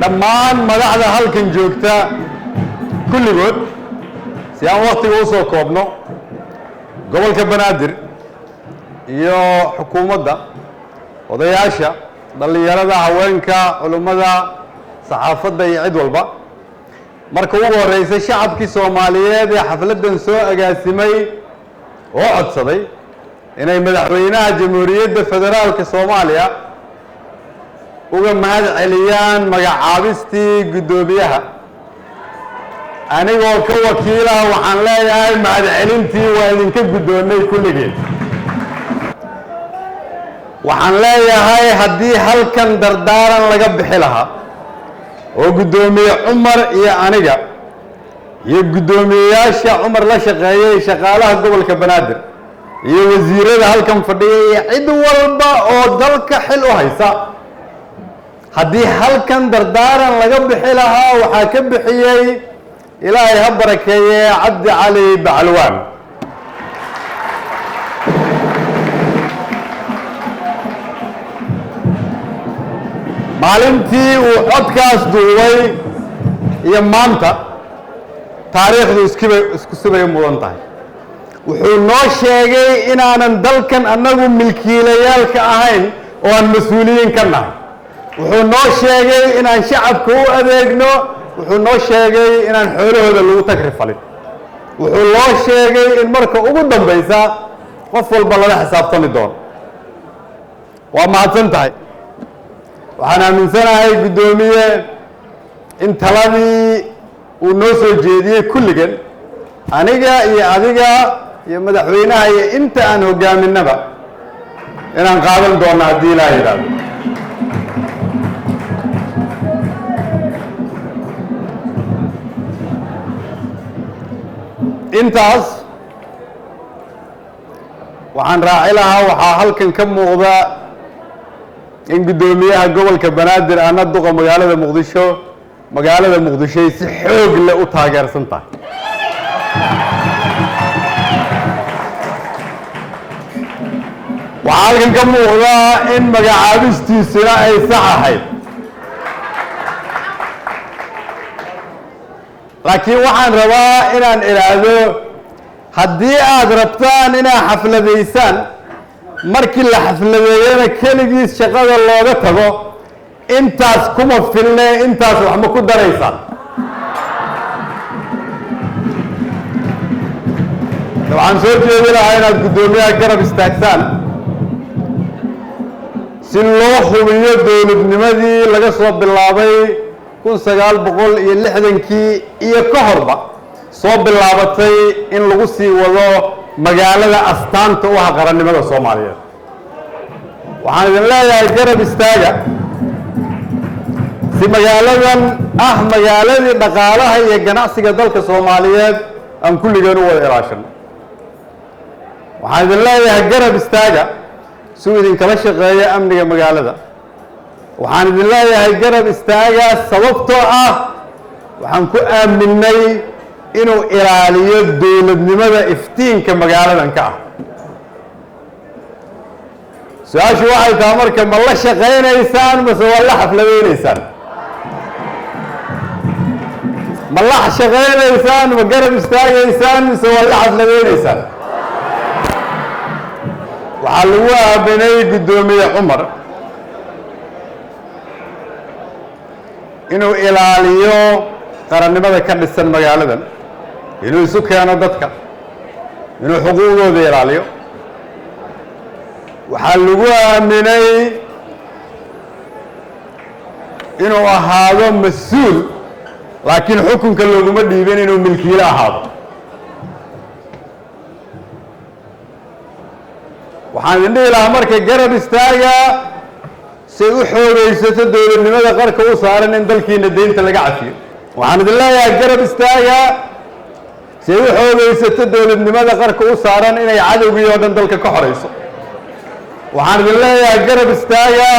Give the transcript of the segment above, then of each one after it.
Dhammaan madaxda halkan joogta kulligood, si aan waktiga u soo koobno, gobolka Banaadir iyo xukuumadda, odayaasha, dhallinyarada, haweenka, culummada, saxaafadda iyo cid walba. Marka ugu horeysa, shacabkii Soomaaliyeed ee xafladdan soo agaasimay oo codsaday inay madaxweynaha Jamhuuriyadda Federaalka Soomaaliya uga mahad celiyaan magacaabistii guddoomiyaha, anigoo ka wakiilaha waxaan leeyahay mahad celintii waa idinka guddoonnay kulligeed. Waxaan leeyahay, haddii halkan dardaaran laga bixi lahaa oo guddoomiye Cumar iyo aniga iyo guddoomiyeyaasha Cumar la shaqeeyay, shaqaalaha gobolka Banaadir iyo wasiirada halkan fadhiya iyo cid walba oo dalka xil u haysa, haddii halkan dardaaran laga bixi lahaa, waxaa ka bixiyey, Ilaahay ha barakeeye, Cabdi Cali Bacalwaan. Maalintii uu codkaas duubay iyo maanta taariikhdu iskibay isku sibay mudan tahay. Wuxuu noo sheegay inaanan dalkan annagu milkiilayaalka ahayn oo aan mas-uuliyiin ka nahay. Wuxuu noo sheegay inaan shacabka u adeegno. Wuxuu noo sheegay inaan xoolahooda lagu tagri falin. Wuxuu loo sheegay in marka ugu dambaysa qof walba lala xisaabtami doono. Waa mahadsan tahay. Waxaan aaminsanahay, guddoomiye, in taladii uu noo soo jeediyey kulligan, aniga iyo adiga iyo madaxweynaha iyo inta aan hoggaaminaba, inaan qaadan doono haddii Ilaah yidhaahdo. Intaas waxaan raaci lahaa, waxaa halkan ka muuqda in guddoomiyaha gobolka Banaadir ana duqa magaalada Muqdisho, magaalada Muqdishoay si xoog leh u taageersan tahay. Waxaa halkan ka muuqda in magacaabistiisuna ay sax ahayd, laakiin waxaan rabaa inaan idhaahdo, haddii aad rabtaan inaad xafladaysaan, markii la xafladeeyana keligiis shaqada looga tago, intaas kuma filne, intaas wax ma ku daraysaan? Waxaan soo jeedi lahaa inaad guddoomiyaha garab istaagtaan si loo hubiyo dowladnimadii laga soo bilaabay 1960-kii iyo ka horba soo bilaabatay in lagu sii wado magaalada astaanta u ah qarannimada Soomaaliyeed. Waxaan idin leeyahay, garab istaaga si magaaladan ah magaaladii dhaqaalaha iyo ganacsiga dalka Soomaaliyeed aan kulligeen u wada ilaashano. Waxaan idin leeyahay, garab istaaga si uu idinkala shaqeeyo amniga magaalada. Waxaan idin leeyahay, garab istaaga, sababtoo ah waxaan ku aaminay inuu ilaaliyo dowladnimada iftiinka magaaladan ka ah. Su-aashu waxay tahay marka, ma la shaqaynaysaan mase waa la xafladaynaysaan? Ma la shaqaynaysaan, ma garab istaagaysaan, mise waa la xafladaynaysaan? Waxaa lagu aaminay guddoomiye Cumar inuu ilaaliyo qarannimada ka dhisan magaaladan, inuu isu keeno dadka, inuu xuquuqdooda ilaaliyo. Waxaa lagu aaminay inuu ahaado mas-uul, laakiin xukunka looguma dhiibin inuu milkiilo ahaado. Waxaan idin dhihi lahaa marka, garab istaaga say u xoogaysato dowladnimada qarka u saaran in dalkiina deynta laga cafiyo. Waxaan idin leeyahay, garab istaaga say u xoogaysato dowladnimada qarka u saaran inay cadowgii oo dhan dalka ka xorayso. Waxaan idin leeyahay, garab istaaga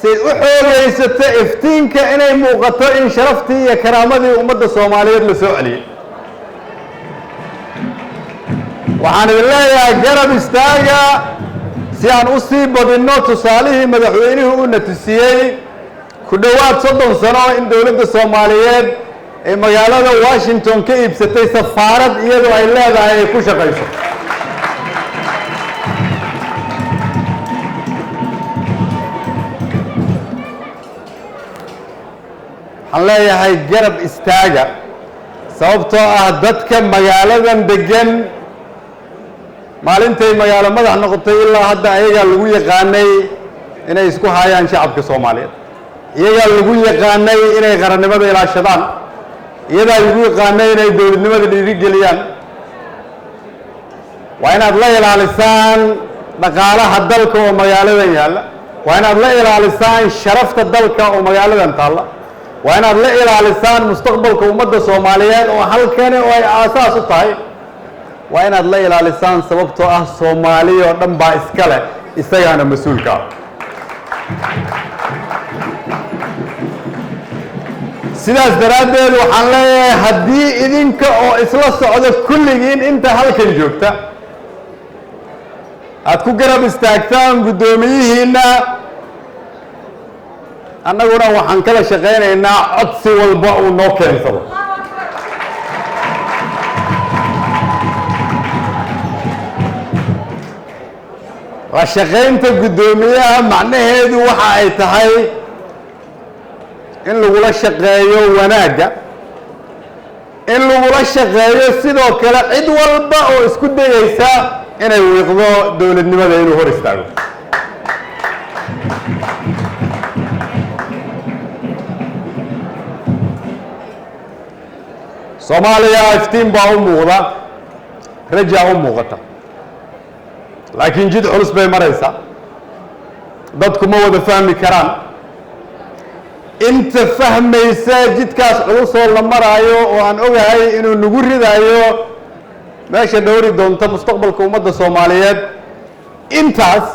say u xoogaysato iftiinka inay muuqato in sharaftii iyo karaamadii ummadda Soomaaliyeed la soo celiyey. Waxaan idin leeyahay, garab istaaga si aan u sii badinno tusaalihii madaxweynuhu uuna tusiyey Ku dhowaad 30 sano in dowladda Soomaaliyeed ee magaalada Washington ka iibsatay safaarad iyadoo ay leedahay ay ku shaqayso. Waxaan leeyahay garab istaaga, sababtoo ah dadka magaaladan degan maalintay magaalo madax noqotay ilaa hadda ayagaa lagu yaqaanay inay isku hayaan shacabka Soomaaliyeed, iyagaa lagu yaqaanay inay qarannimada ilaashadaan, iyadaa lagu yaqaanay inay dowladnimada dhiirigeliyaan. Waa inaad la ilaalisaan dhaqaalaha dalka oo magaaladan yaalla, waa inaad la ilaalisaan sharafta dalka oo magaaladan taalla, waa inaad la ilaalisaan mustaqbalka ummadda Soomaaliyeed oo halkani oo ay aasaas u tahay. Waa inaad la ilaalisaan, sababtoo ah Soomaaliya oo dhan baa iska leh, isagaana mas-uulka ah. Sidaas daraaddeed waxaan leeyahay, haddii idinka oo isla socda kulligiin inta halkan joogta aad ku garab istaagtaan guddoomiyihiinna, annaguna waxaan kala shaqaynaynaa codsi walba uu noo keensado. La shaqaynta guddoomiyaha macnaheedu waxa ay tahay in lagula shaqeeyo wanaagga, in lagula shaqeeyo sidoo kale cid walba oo isku dayeysa inay wiiqdo dowladnimada inuu hor istaago. Soomaaliya iftiin baa u muuqda, rajaa u muuqata, laakiin jid culus bay maraysaa. Dadku ma wada fahmi karaan. Inta fahmaysa jidkaas culusoo la maraayo oo aan ogahay inuu nagu ridaayo meesha dhowri doonta mustaqbalka ummadda Soomaaliyeed, intaas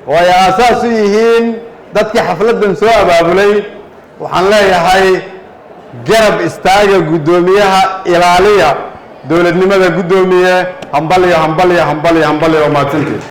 oo ay aasaas u yihiin dadkii xafladdan soo abaabulay, waxaan leeyahay garab istaaga guddoomiyaha, ilaaliya dowladnimada. Guddoomiye, hambalyo, hambalyo, hambalyo, hambalyo, waa mahadsantiin.